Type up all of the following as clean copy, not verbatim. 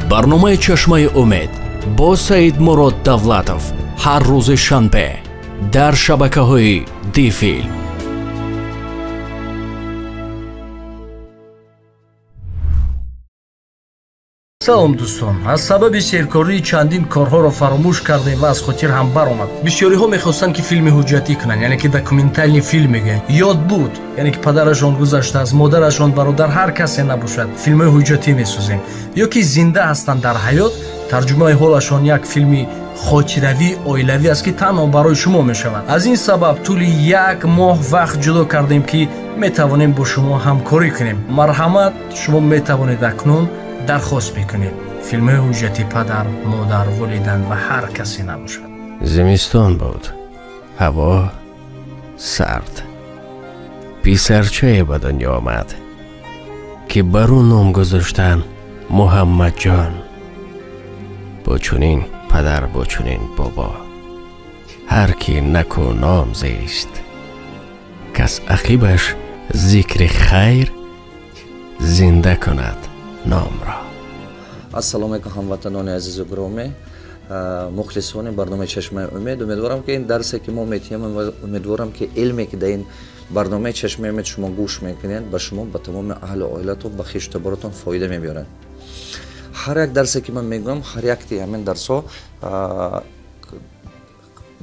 Барномаи Чашмаи Умед бо Саидмурод Давлатов ҳар рӯзи шанбе дар шабакаҳои Дифилм. Салом дӯстон, аз сабаби серкории чандин корҳоро фаромӯш кардем ва аз хотир ҳам баромад. Бисёриҳо мехостанд, ки филми ҳуҷҷатӣ кунанд, яъне ки документальный филм мегӯянд. Ёд буд, яъне ки падарашон гузаштааст, модарашон, бародар, ҳар касе набошад, филмҳои ҳуҷҷатӣ месозем. Ё ки зинда ҳастанд дар ҳаёт, тарҷумаи ҳолашон як филми хотиравии оилавӣ аст, ки танҳо барои шумо мешавад. Аз ин сабаб тӯли як моҳ вақт ҷудо кардем, ки метавонем бо шумо ҳамкорӣ кунем. Марҳамат, шумо метавонед акнун дархост мекунед филмҳои ҳуҷҷати падар, модар, волидан ва ҳар касе набошад. Зимистон буд, ҳаво сард. Писарчае ба дунё омад, ки бар ӯ ном гузоштанд Муҳаммадҷон. Бо чунин падар, бо чунин бобо, ҳар ки наку ном зист, кас ақибаш зикри хайр зинда кунад номро. Ассалому алайкум, ҳамватанони азизу гиромӣ, мухлисони барномаи Чашмаи Умед. Умедворам, ки ин дарсе, ки мо метиҳем, умедворам, ки илме, ки дар ин барномаи Чашмаи Умед шумо гӯш мекунед, ба шумо, ба тамоми аҳли оилатон, ба хештаборотон фоида мебиёрад. Ҳар як дарсе, ки ман мегӯям, ҳар якти ҳамин дарсҳо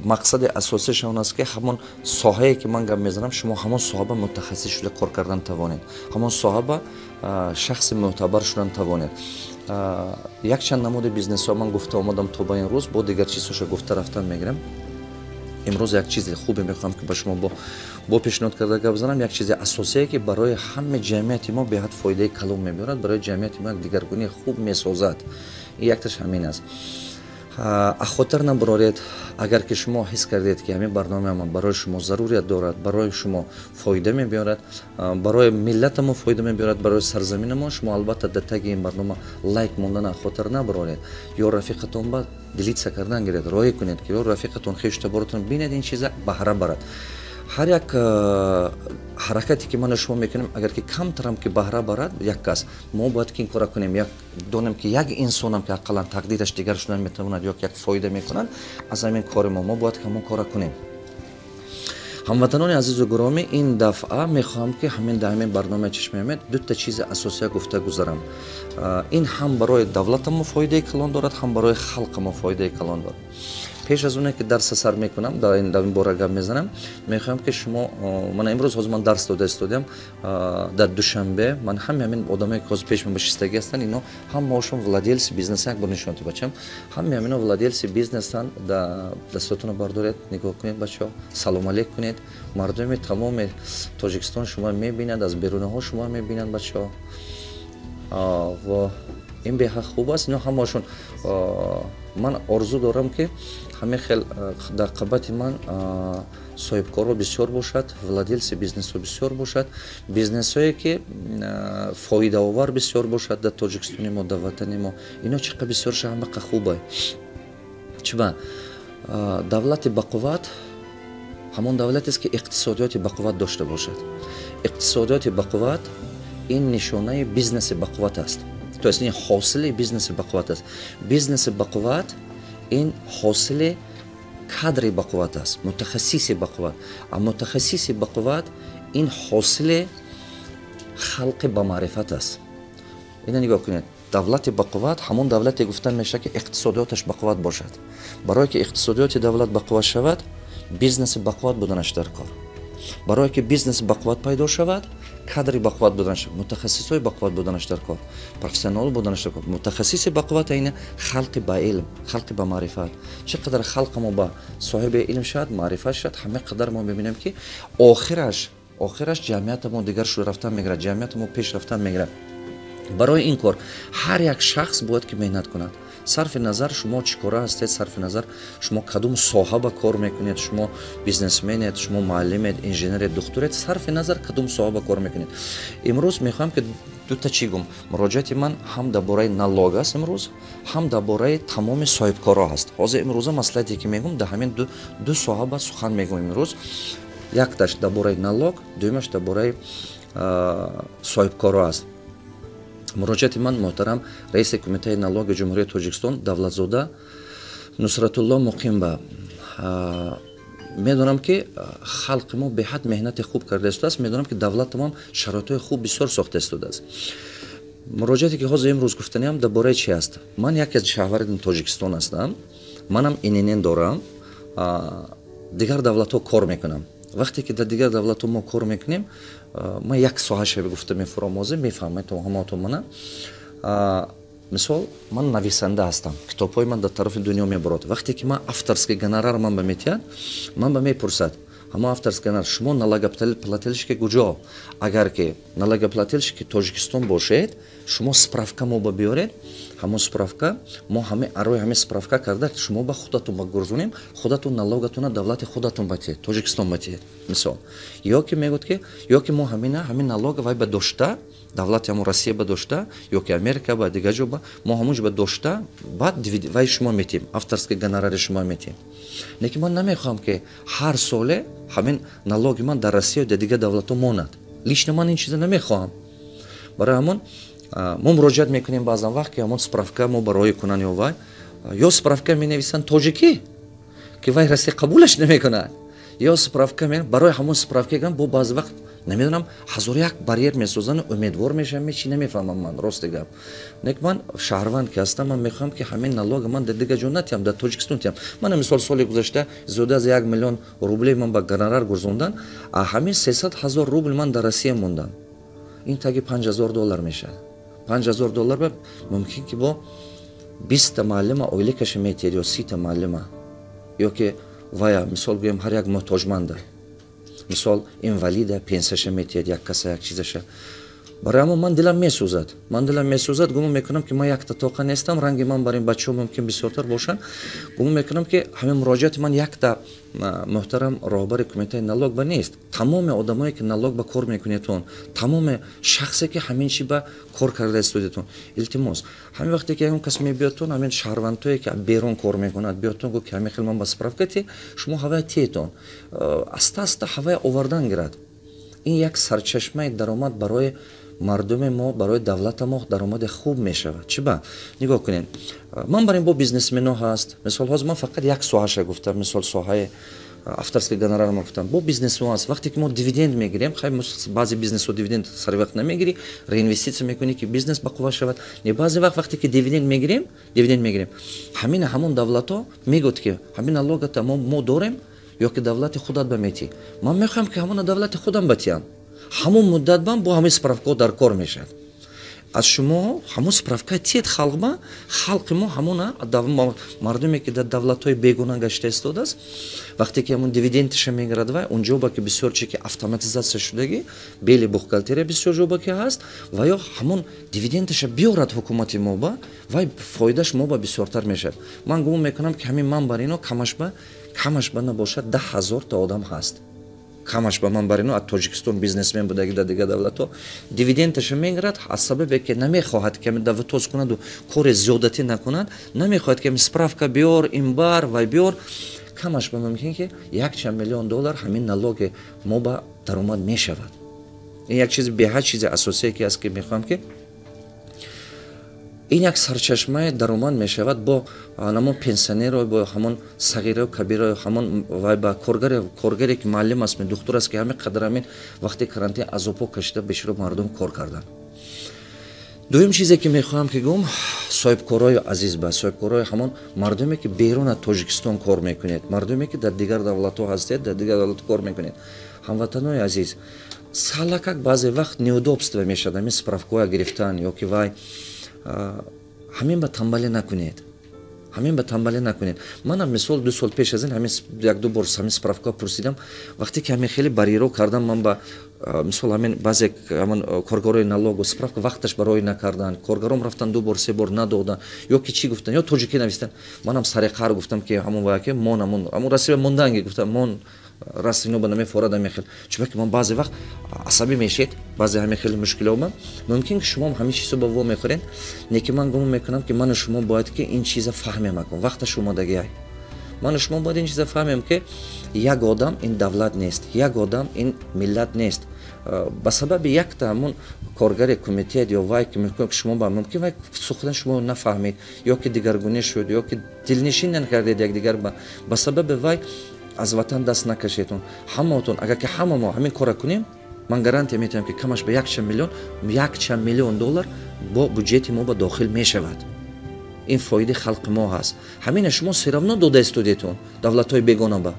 мақсади асосиаш он аст, ки ҳамон соҳае, ки ман гап мезанам, шумо ҳамон соҳаба мутахассис шуда кор кардан тавонед, ҳамон соҳаба шахси мӯътабар шудан тавонед. Якчанд намуди бизнесҳо ман гуфта омадам то ба ин рӯз, бо дигар чизҳоша гуфта рафтан мегирам. Имрӯз як чизи хубе мехоҳам, ки ба шумо бо пешниҳод карда гап занам, як чизи асосие, ки барои ҳама ҷамъияти мо беҳад фоидаи калон мебиёрад, барои ҷамъияти мо як дигаргунии хуб месозад. Ин якташ ҳамин аст. Хотир набароред, агар ки шумо ҳис кардед, ки ҳамин барномаи ман барои шумо зарурият дорад, барои шумо фоида мебиёрад, барои миллатамо фоида мебиёрад, барои сарзаминамо, шумо албатта дар таги ин барнома лайк мондан хотир набароред, ё рафиқатон ба делиться кардан гиред, роҳӣ кунед, ки ё рафиқатон, хештаборотон бинед, ин чиза баҳра барад. Ҳар як ҳаракате, ки ману шумо мекунем, агар ки камтарам ки баҳра барад як кас, мо бояд ки ин кора кунем. Як донем, ки як инсонам ки ақаллан тақдираш дигар шудан метавонад ё як фоида мекунад аз ҳамин кори мо, мо бояд ҳамон кора кунем. Ҳамватанони азизу гиромӣ, ин дафъа мехоҳам, ки ҳамин дар ҳамин барномаи Чашмаи Умед дута чизи асосия гуфта гузарам. Ин ҳам барои давлатамо фоидаи калон дорад, ҳам барои халқамо фоидаи калон дорад. Пеш аз оне ки дарса сар мекунам, дар ин бора гап мезанам, мехоҳам, ки шумо мана имрӯз ҳозир ман дарс дода истодиам дар Душанбе. Ман ҳами ҳамин одамое, ки ҳозир пеши ман ба ҳастанд, ино ҳамаошон владельцы бизнеса. Як бор нишон бачам, ҳами ҳамино владельцы бизнесанд. Дастотонро бардоред, нигоҳ кунед, бачаҳо, салом алейк кунед. Мардуми тамоми Тоҷикистон шумо мебинад, аз берунаҳо шумо мебинанд, бачаҳо, ва ин беҳад хуб аст. Ино ҳамаошон, ман орзу дорам, ки ҳамин хел дар қабати ман соҳибкорҳо бисёр бошад, владельцы бизнесҳо бисёр бошад, бизнесҳое, ки фоидаовар бисёр бошад дар Тоҷикистони мо, дар ватани мо. Ино чӣ қадр бисёр ша, ҳамақа хуба. Чиба давлати бақувват ҳамон давлатест, ки иқтисодиёти бақувват дошта бошад. Иқтисодиёти бақувват ин нишонаи бизнеси бақувват аст, то есть ин ҳосили бизнеси бақувват аст. Бизнеси бақувват ин ҳосили кадри бақувват аст, мутахассиси бақувват. А мутахассиси бақувват ин ҳосили халқи бамаърифат аст. Ина нигоҳ кунед, давлати бақувват ҳамон давлате гуфта мешавад, ки иқтисодиёташ бақувват бошад. Барое ки иқтисодиёти давлат бақувват шавад, бизнеси бақувват буданаш дар кор. Барое ки бизнеси бақувват пайдо шавад, кадри бақувват буданаш, мутахассисҳои бақувват буданаш дар кор, профессионал буданаш дар кор. Мутахассиси бақувват ина халқи ба илм, халқи ба маърифат. Чӣ қадар халқи мо ба соҳиби илм шавад, маърифат шавад, ҳама қадар мо мебинем, ки охираш ҷамъияти мо дигар шуда рафтан мегирад, ҷамъияти мо пеш рафтан мегирад. Барои ин кор ҳар як шахс бояд ки меҳнат кунад. Сарфи назар шумо чӣ кора ҳастед, сарфи назар шумо кадом соҳа ба кор мекунед, шумо бизнесменед, шумо муаллимед, инженеред, духтуред, сарфи назар кадом соҳа ба кор мекунед. Имрӯз мехоҳам, ки дута чӣ гум. Муроҷиати ман ҳам дар бораи налог аст имрӯз, ҳам дар бораи тамоми соҳибкорҳо ҳаст. Ҳозир имрӯза маслиҳате, ки мегӯм, дар ҳамин ду соҳа ба сухан мегӯм имрӯз. Якташ дар бораи налог, дуюмаш дар бораи соҳибкорҳо аст. Муроҷиати ман, муҳтарам раиси Кумитаи налоги Ҷумҳурии Тоҷикистон Давлатзода Нусратулло Муқимба, медонам, ки халқи мо беҳад меҳнати хуб карда истодааст, медонам, ки давлати моам шароитҳои хуб бисёр сохта истодааст. Муроҷиате, ки ҳозир имрӯз гуфтаниам, дар бораи чи аст? Ман яке аз шаҳрванди Тоҷикистон ҳастам, манам ИНН дорам, дигар давлатҳо кор мекунам. Вақте ки дар дигар давлатҳо мо кор мекунем, ман як соҳаша гуфта мефуромозем, мефаҳмед ҳамаотон мана. Мисол, ман нависанда ҳастам, китобҳои ман дар тарафи дунё мебарод. Вақте ки ман авторский гонорар ман ба метиҳад, ман ба мепурсад ҳамон авторский гонорар: шумо налогоплательщики куҷо? Агар ки налогоплательщики Тоҷикистон бошед, шумо справка мо ба биёред, ҳамон справка мо ҳами арои ҳамин справка карда, шумо ба худатон ба гурзонем, худатон налогатона давлати худатон батиҳед, Тоҷикистон батиҳед, мисол. Ё ки мегӯяд, ки ё ки мо ҳамина ҳамин налога вай ба дошта, давлати ҳамон Россия ба дошта, ё ки Америка ба, дигар ҷо ба мо ҳамон ҷо ба дошта, баъд вай шумо метиҳем, авторский гонорари шумо метиҳем. Лекин ман намехоҳам, ки ҳар соле ҳамин налоги ман дар Россия, дар дигар давлатҳо монад. Лично ман ин чиза намехоҳам. Барои ҳамон мо муроҷиат мекунем баъзан вақт, ки ҳамон справка мо барои кунан, ё вай ё справка менависанд тоҷикӣ, ки вай Россия қабулаш намекунад, ё справка барои ҳамон справка гам бо баъзе вақт, намедонам, ҳазору як барьер месозанд. Умедвор мешавам, чи намефаҳмам ман, рости гап. Нек ман шаҳрванд ки ҳастам, ман мехоҳам, ки ҳамин налога ман дар дигар ҷо натиҳам, дар Тоҷикистон тиҳам. Мана, мисол, соли гузашта зиёда аз 1 миллион рубле ман ба гонорар гузондан, а ҳамин 300 000 рубл ман дар Россия мондам. Ин таги 5000 доллар мешавад. 5000 доллар ба мумкин ки бо 20-та муаллима ойликаша метиҳед ё 30-та муаллима, ё ки вая, мисол гӯем, ҳар як муҳтоҷманда, мисол, инвалида пенсияша метиҳед, як каса, як чизаша. Барои ҳамон ман дилам месӯзад, ман дилам месӯзад. Гумон мекунам, ки ман якта тоқа нестам, ранги ман бар ин бачаҳо мумкин бисёртар бошанд. Гумон мекунам, ки ҳамин муроҷиати ман якта муҳтарам роҳбари кумитаи налог ба нест, тамоми одамое, ки налог ба кор мекунедтон, тамоми шахсе, ки ҳамин чи ба кор карда истодетон, илтимос, ҳамин вақте ки ягон кас мебиёдтон, ҳамин шаҳрвандое, ки берун кор мекунад, биёдтон, гӯ ки ҳамин хел ман ба справка ти, шумо ҳавая тиетон, аста аста ҳавая овардан гирад. Ин як сарчашмаи даромад барои мардуми мо, барои давлата мо даромади хуб мешавад. Чӣ ба нигоҳ кунед, ман бар ин бо бизнесмено ҳаст. Мисол, ҳозир ман фақат як соҳаша гуфтам, мисол, соҳаи авторский гонорар ма гуфтам. Бо бизнесмо ҳаст, вақте ки мо дивиденд мегирем, хай, баъзе бизнесҳо дивиденд сари вақт намегирӣ, реинвеститсия мекунӣ, ки бизнес ба қувва шавад. Не, баъзе вақт, вақте ки дивиденд мегирем, ҳамин ҳамон давлатҳо мегӯяд, ки ҳамин налогата мо дорем, ё ки давлати худат ба метӣ. Ман мехоҳам, ки ҳамона давлати худам батиҳам. Ҳамон муддат бам бо ҳамин справкаҳо дар кор мешавад. Аз шумо ҳамон справка тиед халқма, халқи мо, ҳамона мардуме, ки дар давлатҳои бегуна гашта истодааст, вақте ки ҳамон дивидендиша мегирад, вай унҷо ба ки бисёр чи ки автоматизатсия шудагӣ, бели бухгалтерия бисёр ҷо ба ки ҳаст, ва ё ҳамон дивидендиша биёрад ҳукумати мо ба, вай фоидаш мо ба бисёртар мешавад. Ман гумон мекунам, ки ҳамин ман бар ино камаш ба набошад 10 000-та одам ҳаст, камаш ба ман бар ино аз Тоҷикистон бизнесмен будаги, дар дигар давлатҳо дивидендаша мегирад, аз сабабе ки намехоҳад, ки давтоз кунаду кори зиёдатӣ накунад, намехоҳад, ки справка биёр, ин бар, вай биёр. Камаш ба мумкин ки якчанд миллион доллар ҳамин налоги мо ба даромад мешавад. Ин як чизи беҳад чизи асосие ки аст, ки мехоҳам, ки ин як сарчашмаи даромад мешавад бо ҳамон пенсионеро, бо ҳамон сағиру кабиро, ҳамон вай ба коргаре, ки муаллим аст, духтур аст, ки ҳамин қадар ҳамин вақти карантин азобҳо кашида, беширо мардум кор карданд. Дуюм чизе, ки мехоҳам ки гӯм, соҳибкорои азиз, ба соҳибкорои ҳамон мардуме, ки берун аз Тоҷикистон кор мекунед, мардуме, ки дар дигар давлатҳо ҳастед, дар дигар давлатҳо кор мекунед, ҳамватанои азиз, салакак баъзе вақт неудобство мешавад ҳамин справкаҳоя гирифтан, ё ки вай ҳамин ба тамбале накунед, ҳамин ба тамбале накунед. Манам, мисол, 2 сол пеш аз ин ҳамин як-ду бор ҳамин справка пурсидам. Вақте ки ҳамин хеле барьеро кардам, ман ба, мисол, ҳамин баъзе ҳамон коргарои налогу справка вақташ барои накардан, коргаром рафтан, ду бор, се бор надодан, ё ки чӣ гуфтан, ё тоҷикӣ навистан. Манам сари қар гуфтам, ки ҳамон ваяке мон, ҳамон Россия монданги гуфтам, мон раст ино ба намефорад ҳамин хел. Чунки ман баъзе вақт асабӣ мешед, баъзе ҳамин хеле мушкилиҳо мумкин, ки шумоам ҳамин чизо ба во мехӯред. Не ки ман гумон мекунам, ки ману шумо бояд ки ин чиза фаҳмем, акун вақташ омадагиай, ману шумо бояд ин чиза фаҳмем, ки як одам ин давлат нест, як одам ин миллат нест. Ба сабаби якта ҳамун коргари кумитет ё вай ки мумкин шумо ба мумкин вай сухани шумо нафаҳмид, ё ки дигаргунӣ шуд, ё ки дилнишин накардед якдигар, ба сабаби вай аз ватан даст накашедтон. Ҳамаотон, агар ки ҳама мо ҳамин кора кунем, ман гарантия метиҳам, ки камаш ба 1 миллион доллар бо буҷети мо ба дохил мешавад. Ин фоидаи халқи мо ҳаст. Ҳамина шумо всё равно дода истодетон давлатҳои бегона ба,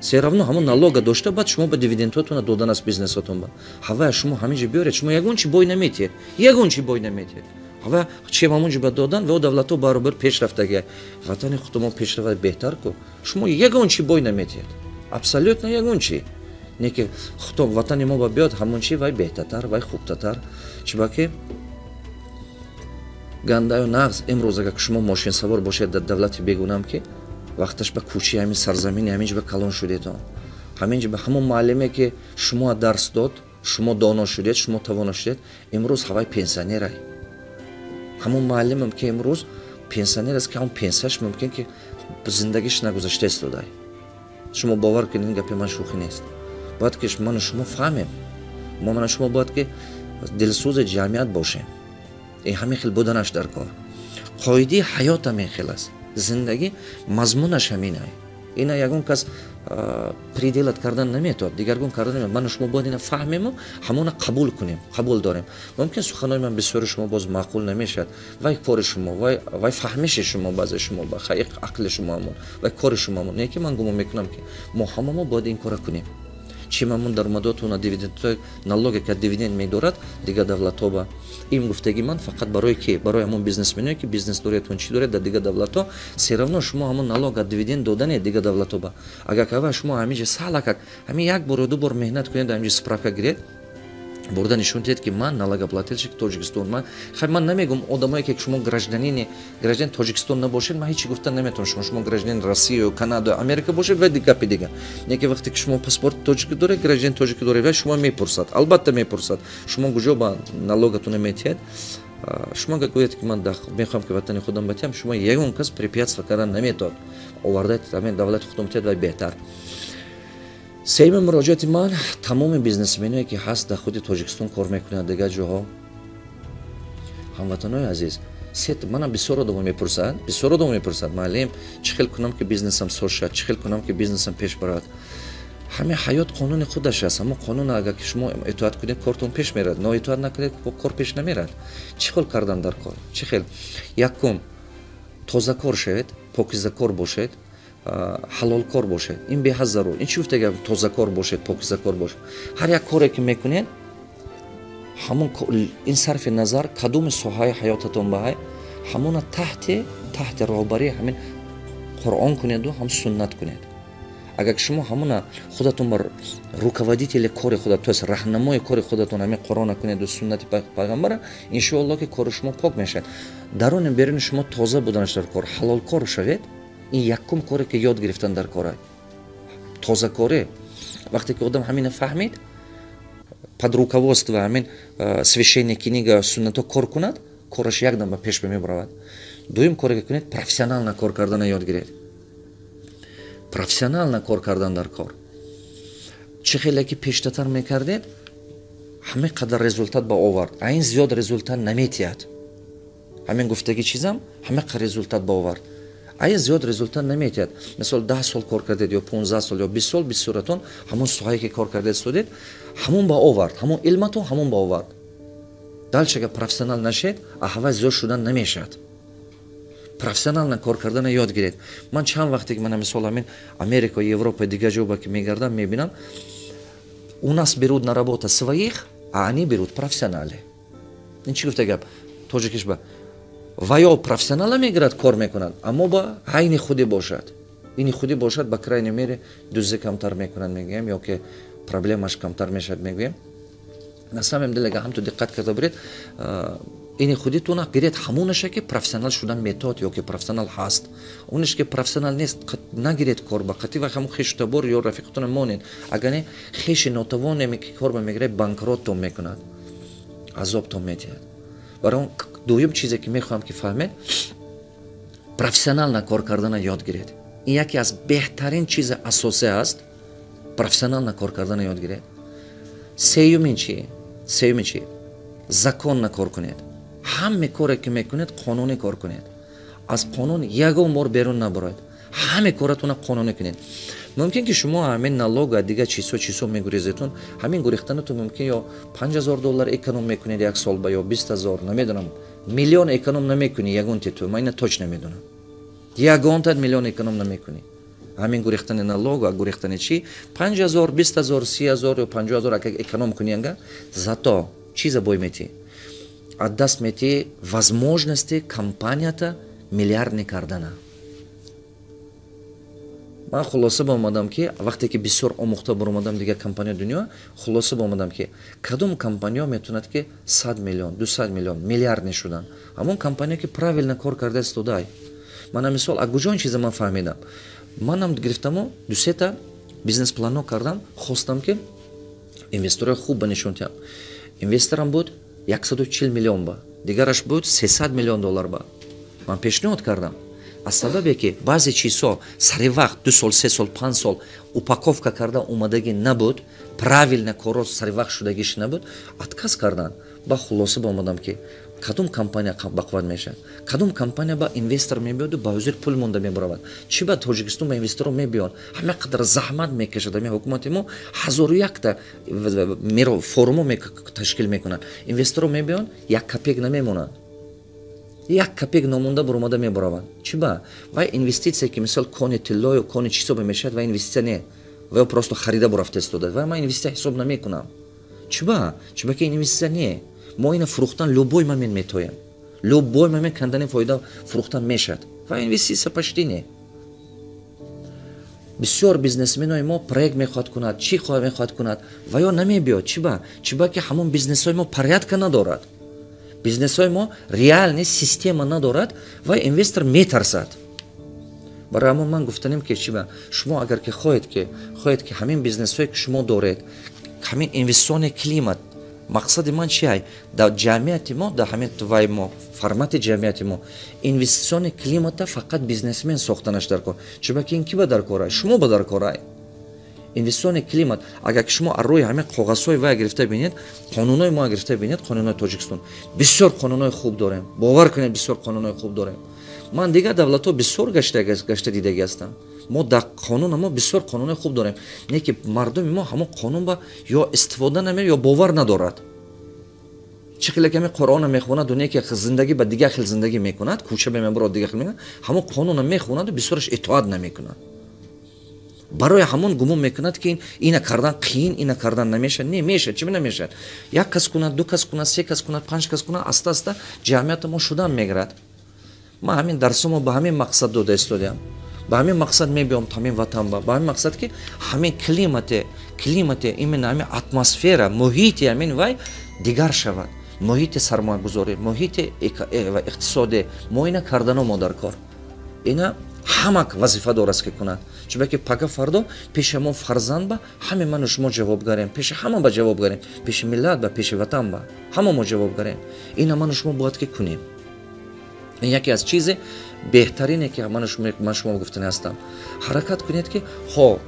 всё равно ҳамон налога дошта, баъд шумо ба дивидендҳотона додан аст бизнесотон ба. Ҳавая шумо ҳамин ҷо биёред, шумо ягон чи бой наметиҳед, ягон чи бой наметиҳед. Ҳава чем ҳамон ҷо ба додан ва давлатҳо баробар пешрафтагия, ватани худумон пешравад беҳтар ку. Шумо ягон чи бой наметиҳед, абсолютно ягон чи не, ки худо ватани мо ба биёд, ҳамон чи вай беҳтартар, вай хубтатар. Чиба ки гандаю нағз. Имрӯз агар шумо мошинсавор бошед дар давлати бегунам, ки вақташ ба кӯчаи ҳамин сарзамини ҳамин ҷо ба калон шудетон, ҳамин ҷо ба ҳамон муаллиме, ки шумо дарс дод, шумо доно шудед, шумо тавоно шудед, имрӯз ҳавай пенсионерай. Ҳамон муаллимам, ки имрӯз пенсионер аст, ки ҳамон пенсияш мумкин ки зиндагиш нагузашта истодай. Шумо бовар кунед, ин гапи ман шӯхӣ нест. Бояд ки ману шумо фаҳмем, мо ману шумо бояд ки дилсӯзи ҷамъият бошем. Ин ҳамин хел буданаш дар кор. Қоидаи ҳаёт ҳамин хел аст, зиндагӣ мазмунаш ҳаминай. Ина ягон кас переделать кардан наметавад, дигаргун кардан наметавад. Ману шумо бояд ина фаҳмему ҳамона қабул кунем, қабул дорем. Мумкин суханои ман бисёри шумо боз маъқул намешавад. Вай кори шумо, вай фаҳмиши шумо, баъзе шумо ба ақли шумо ҳамон, вай кори шумо ҳамон. Не ки ман гумон мекунам, ки мо ҳамамо бояд ин кора кунем. Чи мамун даромадотуна, дивидендҳои, налоге ки дивиденд медорад дигар давлатҳо ба. Ин гуфтаги ман фақат барои ки, барои ҳамон бизнесменое, ки бизнес доредтон, чӣ доред дар дигар давлатҳо. Всё равно шумо ҳамон налог аз дивиденд додане дигар давлатҳо ба. Агар кава шумо ҳаминҷа салакак ҳамин як бор ё ду бор меҳнат кунед, ҳаминҷа справка гиред, бурда нишон диҳед, ки ман налогоплательщик Тоҷикистон. Ман хай, ман намегум одамое, ки шумо гражданин Тоҷикистон набошед, ман ҳечи гуфта наметавонам. Шумо гражданин Россию, Канада, Америка бошед, вай гапи дига. Не ки вақте ки шумо паспорти тоҷикӣ доред, гражданин тоҷикӣ доред, вай шумо мепурсад, албатта мепурсад, шумо куҷо ба налогатона метиҳед. Шумо агар гӯед, ки ман мехоҳам, ки ватани худам батиҳам, шумо ягон кас препятствие кардан наметавад. Оварда ҳамин давлати худам тиҳед, вай беҳтар. Сеюми муроҷиати ман тамоми бизнесменое, ки ҳаст дар худи Тоҷикистон кор мекунанд, дигар ҷоҳо. Ҳамватанои азиз, манам бисёр одамон мепурсад, бисёр одамон мепурсад: «Муаллим, чӣ хел кунам, ки бизнесам соз шавад? Чӣ хел кунам, ки бизнесам пеш барад?» Ҳамин ҳаёт қонуни худаш аст. Ҳамон қонун агар ки шумо итоат кунед, кортон пеш мерад, ноитоат накунед, кор пеш намерад. Чӣ хел кардан дар кор? Чӣ хел? Якум, тозакор шавед, покизакор бошед, ҳалолкор бошед. Ин беҳад зарур. Ин чӣ гуфта гап? Тозакор бошед, покизакор бошед. Ҳар як коре, ки мекунед, ҳамон ин сарфи назар кадоми соҳаи ҳаётатон баҳай, ҳамона таҳти роҳбарии ҳамин Қуръон кунеду ҳам суннат кунед. Агар шумо ҳамона худатон ба руководители кори худат, то есть раҳнамои кори худатон ҳамин Қуръона кунеду суннати пайғамбара, иншоалло, ки кори шумо пок мешавад. Даруни беруни шумо тоза буданаш дар кор. Ҳалолкор шавед. Ин якум коре, ки ёд гирифтан дар кора, тозакорӣ. Вақте ки одам ҳамина фаҳмид, под руководство ҳамин священная книга, суннато кор кунад, кораш якдам ба пеш мебаравад. Дуюм коре, ки кунед, профессионально кор кардана ёд гиред. Профессионально кор кардан дар кор. Чӣ хеле ки пештатар мекардед, ҳамин қадар результат ба овард, а ин зиёд результат наметиҳад. Ҳамин гуфтаги чизам ҳамин қадар результат ба овард, а ин зиёд результат наметиҳад. Мисол, 10 сол кор кардед ё 15 сол ё 20 сол, бисёратон ҳамон соҳае, ки кор кардед студед, ҳамон ба овард, ҳамон илматон ҳамон ба овард. Дальше агар профессионал нашед, аҳвай зиёд шудан намешавад. Профессионально кор кардана ёд гиред. Ман чанд вақте ки мана мисол ҳамин Америка, Европа, дигар ҷо ки мегардам, мебинам, у нас берут на работа своих, а они берут профессионалы. Ин чӣ гуфта гап тоҷикиш ба? Ва ё профессионала мегирад, кор мекунад, аммо ба айни худи бошад, ини худи бошад, ба крайней мере дуздӣ камтар мекунад, мегӯям, ё ки проблемаш камтар мешавад, мегӯям. На самом деле, агар ҳамту диққат карда буред, ини худитона гиред, ҳамонаша, ки профессионал шудан метод ё ки профессионал ҳаст. Онеш, ки профессионал нест, нагиред кор ба қатӣ ва ҳамон хешу табор ё рафиқатона монед. Агар не, хеши нотавоне, ки кор ба мегиред, банкроттон мекунад, азобтон метиҳад. Барои он дуюм чизе, ки мехоҳам, ки фаҳмед, профессионально кор кардана ёд гиред. Ин яке аз беҳтарин чизи асосӣ аст. Профессионально кор кардана ёд гиред. Сеюмин чи? Сеюмин чи? Законно кор кунед. Ҳаме коре ки мекунед, қонунӣ кор кунед. Аз қонун ягон бор берун набароед. Ҳаме коратона қонунӣ кунед. Мумкин ки шумо ҳамин налога, дигар чизҳо мегурезетун, ҳамин гурехтанатон мумкин ё 5000 доллар эконом мекунед як сол ба, ё 20 000, намедонам, миллион эконом намекунӣ ягонте ту, ман ина точно медонам, ягонтат миллион эконом намекунӣ. Ҳамин гурехтани налога, гурехтани чӣ, 5000, 20 000, 30 000 ё 50 000 агар эконом кунӣ, ага зато чиза бой метӣ, аз даст метӣ возможности компанията миллиардный кардана. Ман хулоса ба омадам, ки вақте ки бисёр омӯхта баромадам дигар компания дунё, хулоса ба омадам, ки кадом компаниё метавонад ки 100 миллион, 200 миллион, миллиардный шудан? Ҳамон компания, ки правильно кор карда истодай. Мана мисол, а куҷо ин чиза ман фаҳмидам? Манам гирифтаму дусета бизнес-планҳо кардам, хостам, ки инвесторои хуб ба нишон диҳам. Инвесторам буд 140 миллион ба, дигараш буд 300 миллион доллар ба. Ман пешниҳод кардам. Аз сабабе ки баъзе чизҳо сари вақт 2 сол, 3 сол, 5 сол упаковка карда омадагӣ набуд, правильно корро сари вақт шудагиш набуд, отказ карданд. Ба хулоса ба омадам, ки кадом компания бақувват мешавад? Кадом компания ба инвестор мебиёду ба ҳузур пул монда мебаравад? Чӣ ба Тоҷикистон ба инвесторо мебиёнд? Ҳама қадар заҳмат мекашад ҳамин ҳукумати мо, ҳазору якта форумо ташкил мекунанд, инвесторо мебиёнд, як копейка намемонанд, як копейка номонда баромада мебараванд. Чӣ ба? Вай инвеститсия, ки мисол кони тиллою кони чизо мешавад, вай инвеститсия не, вай просто харида бурафта истода. Вай ман инвеститсия ҳисоб намекунам. Чӣ ба? Чӣ ба ки инвеститсия не, мо ина фурӯхтан любой момент метоем, любой момент кандани фоида фурӯхтан мешавад. Ва инвеститсия почти не. Бисёр бизнесменои мо проект мехоҳад кунад, чӣ мехоҳад кунад, ва ё намебиёд. Чӣ ба? Чӣ ба ки ҳамон бизнесҳои мо порядка надорад, бизнесҳои мо реальный система надорад ва инвестор метарсад. Барои ҳамон ман гуфтанем, ки чӣ ба шумо агар ки хоҳед ки ҳамин бизнесҳое, ки шумо доред, ҳамин инвестиционный климат. Мақсади ман чи ай? Дар ҷамъияти мо, дар ҳамин вай мо, формати ҷамъияти мо инвестиционный климата фақат бизнесмен сохтанаш дар кор. Чунки ин ки ба дар корай? Шумо ба дар корай инвестиционный климат. Агар ки шумо аз рӯи ҳамин коғазҳои вай гирифта бинед, қонунҳои мо гирифта бинед, қонунҳои Тоҷикистон, бисёр қонунҳои хуб дорем, бовар кунед, бисёр қонунҳои хуб дорем. Ман дигар давлатҳо бисёр гашта дидагӣ ҳастам. Мо дар қонуна мо бисёр қонунҳои хуб дорем, не ки мардуми мо ҳамон қонун ба ё истифода намея, ё бовар надорад. Чӣ хеле ки ҳамин Қуръона мехонаду, не ки зиндагӣ ба дигар хел зиндагӣ мекунад, кӯча мебарод, дигар хел мекунад, ҳамон қонуна мехонаду бисёраш итоат намекунад. Барои ҳамон гумон мекунад, ки ина кардан қиин, ина кардан намешавад. Не, мешавад. Чӣ намешавад? Як кас кунад, ду кас кунад, се кас кунад, панҷ кас кунад, аста аста ҷамъияти мо шудан мегирад. Ман ҳамин дарсомо ба ҳамин мақсад дода истодиам, ба ҳамин мақсад мебиём ҳамин ватан, ба ҳамин мақсад, ки ҳамин климате, именно ҳамин атмосфера, муҳити ҳамин вай дигар шавад, муҳити сармоягузорӣ, муҳити иқтисодӣ. Мо ина кардано мо дар кор, ина ҳама вазифа дораст, ки кунад. Чунки пага фардо пеши мо фарзанд ба ҳаме ману шумо ҷавобгарем, пеши ҳама ба ҷавобгарем, пеши миллат ба, пеши ватан ба ҳама мо ҷавобгарем. Ина ману шумо бояд ки кунем. Ин яке аз чизи беҳтарине, ки ман шумо гуфтани ҳастам. Ҳаракат кунед, ки хо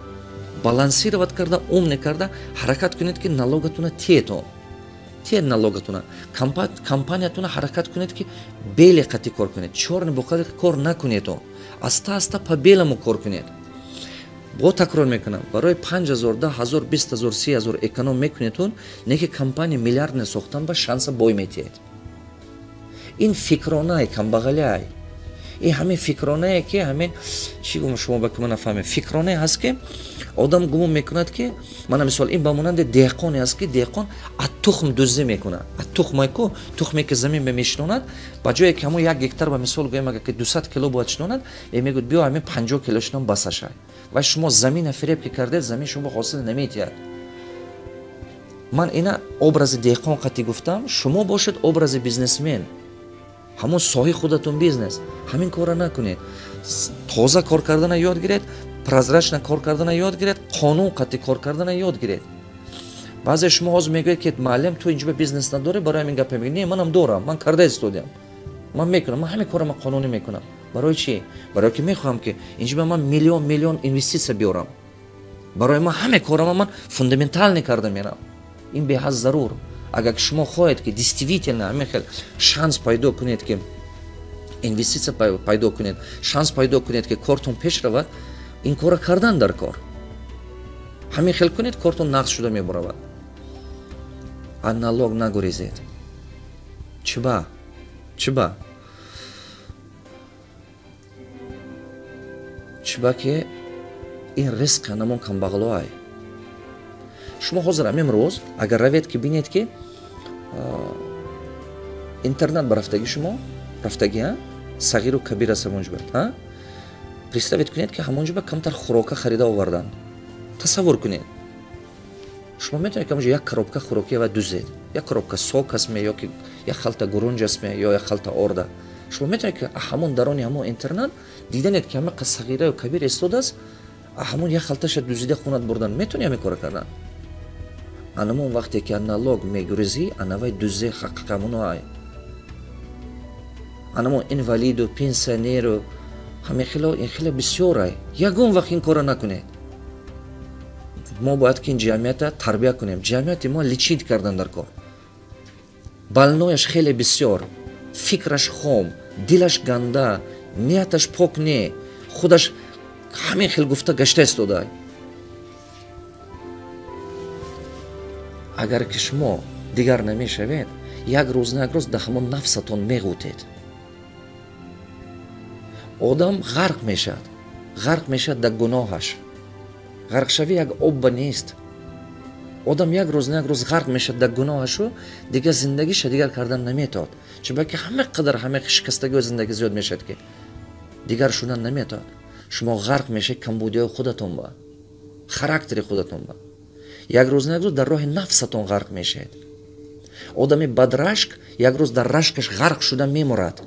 балансировать карда, умный карда ҳаракат кунед, ки налогатуна тиетон, тиед налогатуна, компаниятуна ҳаракат кунед, ки белый қати кор кунед, чёрный боқади кор накунедон, аста аста по белому кор кунед. Бо такрор мекунам, барои 5000, 10 000, 20 000, 30 000 эконом мекунедтун, не ки компания миллиардный сохтан ба шанса бой метиҳед. Ин фикронае камбағаляй, ин ҳамин фикронае, ки ҳамин чӣ гум, шумо ба ки ман нафаҳмем, фикронае ҳаст, ки одам гумон мекунад, ки мана мисол, ин ба монанди деҳқоне аст, ки деҳқон аз тухм дуздӣ мекунад, аз тухмайку, тухме ки замин ба мешинонад, ба ҷое ки ҳамон 1 гектар ба мисол гӯем, агар ки 200 кило бояд шинонад, е мегӯяд: «Биё, ҳамин 50 кило шинон, басашай». Ва шумо замина фиреб ки кардед, замин шумо ҳосил наметиҳад. Ман ина образи деҳқон қатӣ гуфтам, шумо бошед образи бизнесмен, ҳамон соҳаи худатон бизнес. Ҳамин корро накунед. Тоза кор кардана ёд гиред, прозрачно кор кардана ёд гиред, қонун қатъи кор кардана ёд гиред. Баъзе шумо ҳозир мегӯед, ки муаллим, ту инҷо бизнес надорӣ, барои ҳамин гапа мегӯӣ. Не, манам дорам, ман карда истодиам, ман мекунам, ман ҳамин корро ман қонунӣ мекунам. Барои чӣ? Барои ки мехоҳам, ки инҷо ман миллион миллион инвеститсия биёрам. Барои ман ҳаме корама ман фундаментальный карда мерам. Ин беҳад зарур. Агар шумо хоҳед, ки действительно ҳамин хел шанс пайдо кунед, ки инвеститсия пайдо кунед, шанс пайдо кунед, ки кортон пеш равад, ин кора кардан дар кор. Ҳамин хел кунед, кортон нақс шуда мебаравад. Аз налог нагурезед. Чиба? Чиба? Чиба ки ин ризқ анамон камбағалоай. Шумо ҳозир ҳамин рӯз агар равед, ки бинед, ки интернат ба рафтаги шумо рафтаги, сағиру кабир аст ҳамонҷо. Представить кунед, ки ҳамонҷо ба камтар хӯрока харида овардан. Тасаввур кунед. Шумо метавонед, ки ҳамонҷо як коробка хӯрокия ва дузед. Як коробка сок астме, ё ки як халта гурунҷ астме, ё як халта орда. Шумо метавонед, ки ҳамон дарони ҳамон интернат диданед, ки ҳама сағираю кабир истодааст, ҳамон як халташа дузида хунат бурдан. Метавонӣ ҳамин кора кардан? Анамон вақте ки налог мегурезӣ, анавай дузе ҳақиқамоно ай. Анамон инвалиду, пенсионеру, ҳамин хело, ин хеле бисёр ай. Ягон вақт ин кора накунед. Мо бояд ки ин ҷамъията тарбия кунем. Ҷамъияти мо лечить кардан дар кор. Больной аш хеле бисёр, фикраш хом, дилаш ганда, нияташ пок не, худаш ҳамин хел гуфта гашта истода. Агар ки шумо дигар намешавед, як рӯз на як рӯз дар ҳамон нафсатон меғутед. Одам ғарқ мешавад, ғарқ мешавад дар гуноҳаш. Ғарқшавӣ як обба нест. Одам як рӯз на як рӯз ғарқ мешавад дар гуноҳашу, дигар зиндагиша дигар кардан наметавад. Чунки ҳама қадар ҳама шикастагиҳои зиндагӣ зиёд мешавад, ки дигар шудан наметавад. Шумо ғарқ мешавед камбудиҳои худатон ба, характери худатон ба. Як рӯз на як рӯз дар роҳи нафсатон ғарқ мешавед. Одами бадрашк як рӯз дар рашкаш ғарқ шуда мемурад,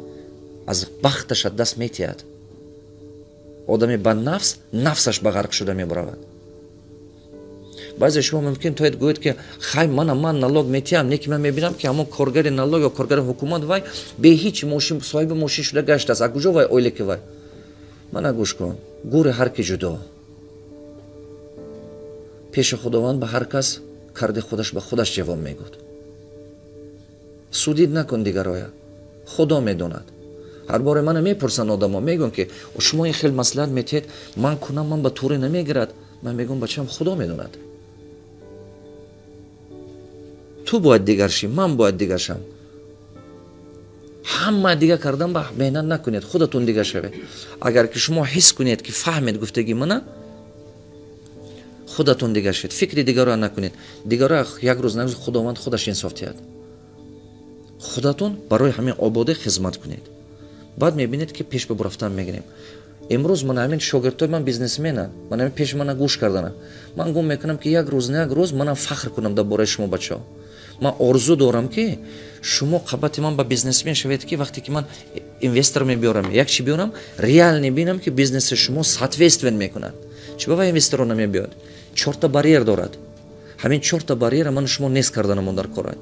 аз бахташ аз даст метиҳад. Одами баднафс нафсаш ба ғарқ шуда мебаравад. Баъзе шумо мумкин тоед гӯед, ки хай, мана ман налог метиҳам, не ки ман мебинам, ки ҳамон коргари налог ё коргари ҳукумат вай бе ҳеҷ мошин соҳиби мошин шуда гаштааст. А куҷо вай ойлики вай? Мана гӯш кун, гӯри ҳар ки ҷудо. Пеши Худованд ба ҳар кас карди худаш ба худаш ҷавоб мегӯд. Судить накун дигароя. Худо медонад. Ҳар боре мана мепурсанд одамо, мегӯянд, ки шумо ин хел маслиҳат метиҳед, ман кунам, ман ба туре намегирад. Ман мегӯям, бачам, Худо медонад. Ту бояд дигар шӣ, ман бояд дигар шам. Ҳама дигар кардан ба меҳнат накунед, худатон дигар шавед. Агар ки шумо ҳис кунед, ки фаҳмед гуфтагии мана, худатон дигар шавед, фикри дигарро накунед. Дигарро як рӯз на рӯз Худованд худаш инсоф диҳад. Худатон барои ҳамин ободӣ хизмат кунед. Баъд мебинед, ки пеш ба рафтан мегирем. Имрӯз ман ҳамин шогирдҳои ман бизнесменанд, ман ҳамин пеши мана гӯш карданам. Ман гум мекунам, ки як рӯз на як рӯз манам фахр кунам дар бораи шумо, бачаҳо. Ман орзу дорам, ки шумо қабати ман ба бизнесмен шавед, ки вақте ки ман инвестор мебиёрам, як чи биёрам, реально бинам, ки бизнеси шумо соответствен мекунад. Чӣ ба вай инвесторо намебиёд? Чорта барьер дорад. Ҳамин чорта барьера ману шумо нест карданамон дар кора.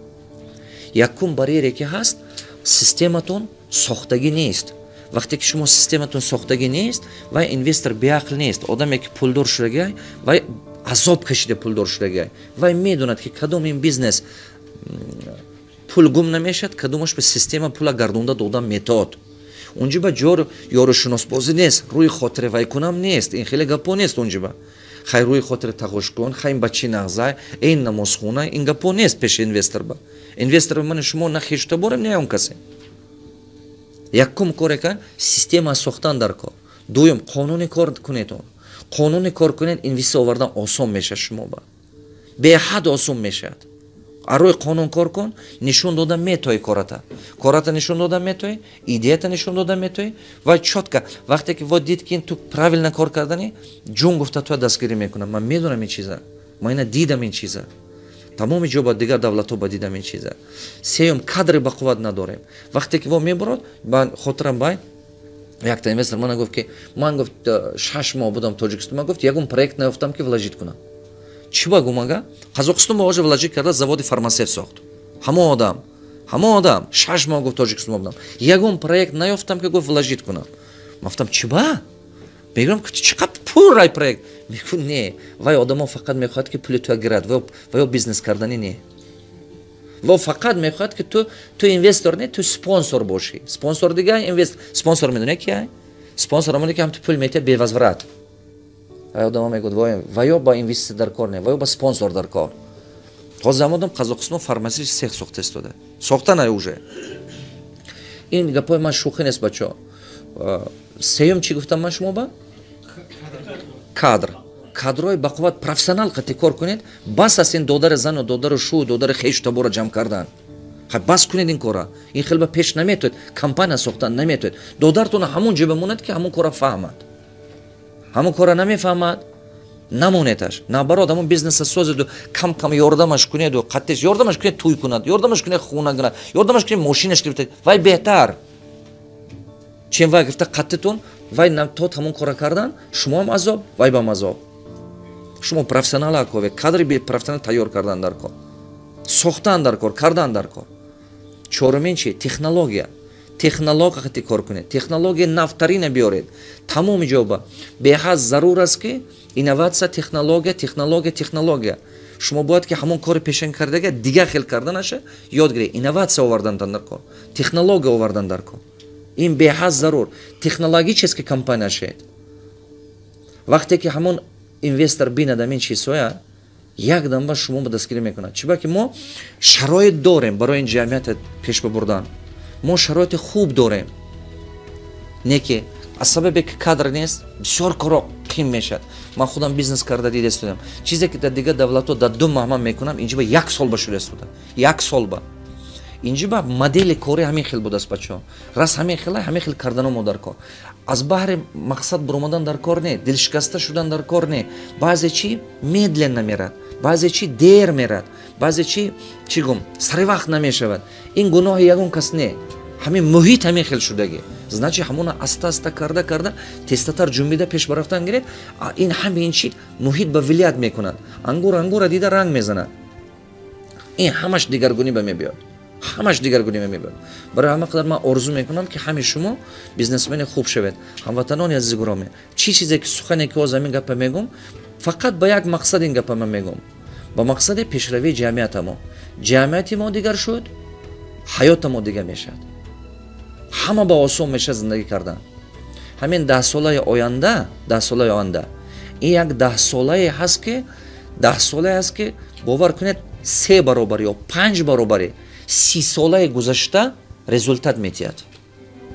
Якум барьере ки ҳаст, систематон сохтагӣ нест. Вақте ки шумо систематон сохтагӣ нест, вай инвестор беақл нест. Одаме ки пулдор шудагиай, вай азоб кашида пулдор шудагиай. Вай медонад, ки кадом ин бизнес пул гум намешавад, кадомаш ба система пула гардонда дода метод. Унҷо ба ҷор ёрушиносбозӣ нест, рӯи хотири вай кунам нест, ин хеле гапо нест унҷо ба. Хай, рӯи хотири тағош кун, хай, ин бачи нағзай, ин намозхона, ин гапо нест пеши инвестор ба. Инвестор мани шумо на хешта борем, не он касе. Якум коре кан система сохтан дар кор. Дуюм, қонуни кор кунед он. Қонуни кор кунед, инвеститсия овардан осон мешавад шумо ба. Беҳад осон мешавад. Арӯи қонун кор кун, нишон дода метои кората. Кората нишон дода метои, идеята нишон дода метои ва чётко вақте ки во дид, ки ин ту правильно кор кардани, ҷун гуфта туя дастгирӣ мекунам. Ман медонам ин чиза. Ман ина дидам ин чиза. Тамоми ҷо ба дигар давлатҳо ба дидам ин чиза. Сеюм, кадри бақувват надорем. Вақте ки во мебурод, ба хотирам бай якта инвестор мана гуфт, ки ман, гуфт, 6 моҳ будам Тоҷикистон, ман, гуфт, ягон проект наёфтам, ки вложить кунам. Чӣ ба гумага? Қазоқистон ба ожа вложить карда, заводи фармасевт сохт. Ҳамон одам, ҳамон одам 6 моҳ, гуфт, Тоҷикистон будам, ягон проект наёфтам, ки, гуфт, вложить кунам. Ман гуфтам, чӣ ба? Мегӯям, чӣ қадр пур ай проект. Мегӯ, не, вай одамо фақат мехоҳад, ки пули туя гирад, ва ё бизнес карданӣ не. Во фақат мехоҳад, ки ту инвестор не, ту спонсор бошӣ. Спонсор дига, инвест спонсор медонӣ ки спонсор ҳамоне, ки ҳам ту пул метиҳад бевозврат. Одамо мегӯяд, ва ё ба инвеститсия дар кор не, ва ё ба спонсор дар кор. Ҳозир замонам Қазоқистон фармацевтический цех сохта истода, сохта на уже. Ин гапои ман шӯхӣ нест, бачаҳо. Сеюм чӣ гуфтам ман шумо ба? Кадр, кадрои бақувват, профессионал қати кор кунед. Бас аст ин додари зану, додару шу, додари хешу табора ҷамъ кардан. Бас кунед ин кора. Ин хел ба пеш наметоед, компания сохтан наметоед. Додартона ҳамон ҷо бимонад, ки ҳамон кора фаҳмад. Ҳамон кора намефаҳмад, намонеташ. Наоборот, ҳамон бизнеса созеду кам кам ёрдамаш кунеду қаттеш ёрдамаш кунед, тӯй кунад, ёрдамаш кунед, хона кунад, ёрдамаш кунед, мошинаш гирифта, вай беҳтар, чем вай гирифта қаттитон. Вай то ҳамон кора кардан, шумоам азоб, вай бам азоб. Шумо профессионал акове, кадри профессионал тайёр кардан дар кор, сохтан дар кор, кардан дар кор. Чорумин чи? Технология. Технология қати кор кунед, технология навтарина биёред тамоми ҷоба. Беҳад зарур аст, ки инноватсия, технология, технология, технология. Шумо бояд ки ҳамон кори пешан кардага дигар хел карданаша ёд гиред. Инноватсия овардан дар кор, технология овардан дар кор, ин беҳад зарур. Технологический компания шед. Вақте ки ҳамон инвестор бинад ҳамин чизҳоя, якдам ба шумо ба дастгирӣ мекунад. Чиба ки мо шароит дорем барои ин ҷамъията пеш бибурдан, мо шароити хуб дорем. Не ки аз сабабе ки кадр нест, бисёр коро қим мешавад. Ман худам бизнес карда дида истодам. Чизе ки дар дигар давлатҳо дар 2 моҳ ман мекунам, инҷо ба як сол ба шуда истода, як сол ба. Инҷо ба модели кори ҳамин хел будааст, бачаҳо. Рас ҳамин хела, ҳамин хел кардано мо дар кор. Аз баҳри мақсад буромадан дар кор не, дилшикаста шудан дар кор не. Баъзе чи медленно мерад, баъзе чи дер мерад, баъзе чи, чӣ гум, сари вақт намешавад. Ин гуноҳи ягон кас не, ҳамин муҳит ҳамин хел шудагӣ. Значит, ҳамона аста аста карда карда, тезтатар ҷунбида пеш барафтан гиред. Ин ҳамин чи муҳит ба влиять мекунад. Ангур ангура дида ранг мезанад. Ин ҳамаш дигаргунӣ ба мебиёд, ҳамаш дигаргунӣ ба мебиёд. Барои ҳама қадар ман орзу мекунам, ки ҳами шумо бизнесмени хуб шавед. Ҳамватанони азизи гиромӣ, чӣ чизе ки сухане ки ҳозир ҳамин гапа мегӯм, фақат ба як мақсад ин гапа ман мегӯм, ба мақсади пешравии ҷамъиятамо. Ҷамъияти мо дигар шуд, ҳаёта мо дигар мешавад, ҳама ба осон мешавад зиндагӣ кардан. Ҳамин 10 солаи оянда, 10 солаи оянда, ин як даҳсолае ҳаст ки, даҳсолае ҳаст ки, бовар кунед, се баробар ё панҷ баробари 30 солаи гузашта результат метиҳад.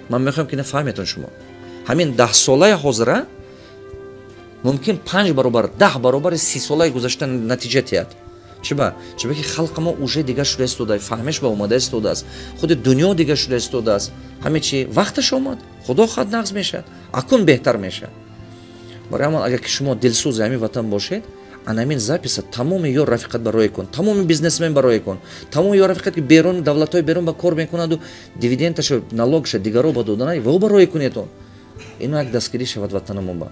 Ман мехоҳам, ки нафаҳметон шумо. Ҳамин 10 солаи ҳозира мумкин панҷ баробар, 10 баробари 30 солаи гузашта натиҷа тиҳад. Чиба? Чиба ки халқи мо уже дигар шуда истода, фаҳмиш ба омада истодааст, худи дунё дигар шуда истодааст. Ҳаме чи вақташ омад, худо хоҳад, нағз мешавад, акун беҳтар мешавад. Барои ҳамон, агар ки шумо дилсӯзи ҳамин ватан бошед, анамин записа тамоми ё рафиқат барое кун, тамоми бизнесмен барое кун, тамоми ё рафиқат, ки берун, давлатҳои берун ба кор мекунаду дивидендашу налогша дигаро ба додана, во барое кунедон. Ино як дастгирӣ шавад ватанамон ба.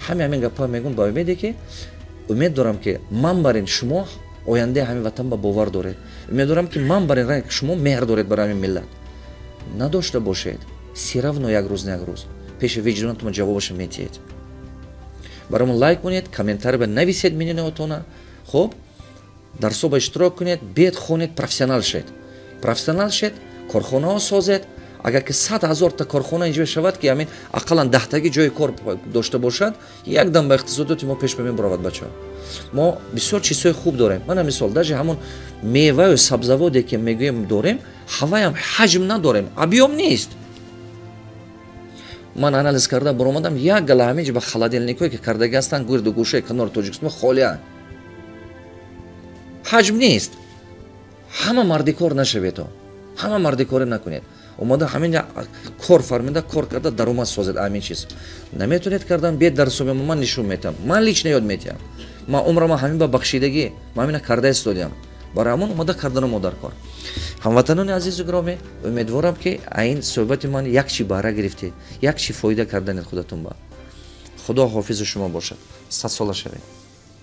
Ҳамин гапҳо мегӯм ба умеде ки, умед дорам, ки ман бар ин шумо ояндаи ҳамин ватан ба бовар доред. Умед дорам, ки ман бар ин шумо меҳр доред барои ҳамин миллат. Надошта бошед, всё равно як рӯз, на як рӯз пеши виҷдонатон ҷавобаша метиҳед. Барои лайк кунед, комментарий ба нависед мнениятона. Хуб, дарсо ба иштирок кунед, бед хонед, профессионал шед, профессионал шед, корхонаҳо созед. Агар ки 100 000-та корхона инҷо шавад, ки ҳамин ақаллан даҳтаги ҷои кор дошта бошад, якдам ба иқтисодиёти мо пеш мебаровад. Бачаҳо, мо бисёр чизҳои хуб дорем. Мана мисол, даже ҳамон меваю сабзаводе ки мегӯем дорем, ҳаваям ҳаҷм надорем, объём нест. Ман анализ карда баромадам, як гала ҳамин ба холодильникое ки кардаги ҳастанд гирду гӯшаи канори Тоҷикистон холианд, ҳаҷм нест. Ҳама мардикор нашаведо, ҳама мардикорӣ накунед. Омада ҳамин кор фармида, кор карда, даромад созед. Ҳамин чиз наметонед кардан, бед дарсоме, ман нишон метиҳам, ман лично ёд метиҳам. Ман умрама ҳамин ба бахшидагӣ, ман ҳамина карда истодиам. Барои ҳамон омада кардану дар кор. Ҳамватанони азизу гиромӣ, умедворам, ки ин суҳбати ман як чи баҳра гирифтед, як чи фоида карданед худатон ба. Худо ҳофизи шумо бошад, садсола шавед.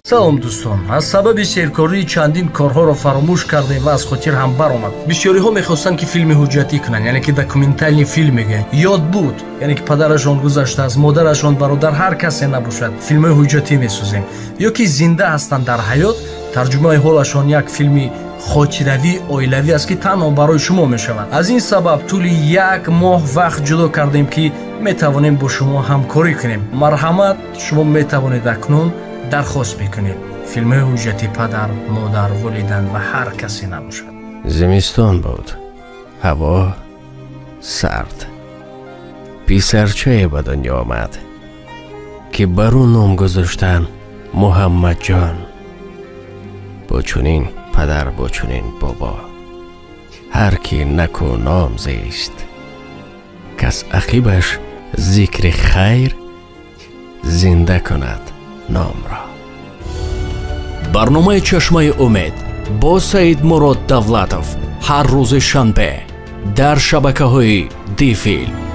Салом, дӯстон! Аз сабаби серкорӣ чандин корҳоро фаромӯш кардем ва аз хотир ҳам баромад. Бисёриҳо мехостанд, ки филми ҳуҷҷатӣ кунанд, яъне ки документальный филм мегӯянд, ёд буд, яъне ки падарашон гузаштааст, модарашон, бародар, ҳар касе набошад, филмҳои ҳуҷҷатӣ месозем, ё ки зинда ҳастанд дар ҳаёт. Тарҷумаи ҳолашон як филми хотиравии оилавӣ аст, ки танҳо барои шумо мешавад. Аз ин сабаб тӯли як моҳ вақт ҷудо кардем, ки метавонем бо шумо ҳамкорӣ кунем. Марҳамат, шумо метавонед акнун дархост бикунед. Филмҳои ҳуҷҷати падар, модар, волидан ва ҳар касе набошад. Зимистон буд, ҳаво сард. Писарчае ба дунё омад, ки бар ӯ ном гузоштанд Муҳаммадҷон. Бо чунин падар, бо чунин бобо, ҳар ки наку ном зист, кас ақибаш зикри хайр зинда кунад номро. Барномаи Чашмаи умед бо Саидмурод Давлатов ҳар рӯзи шанбе дар шабакаҳои Дифилм.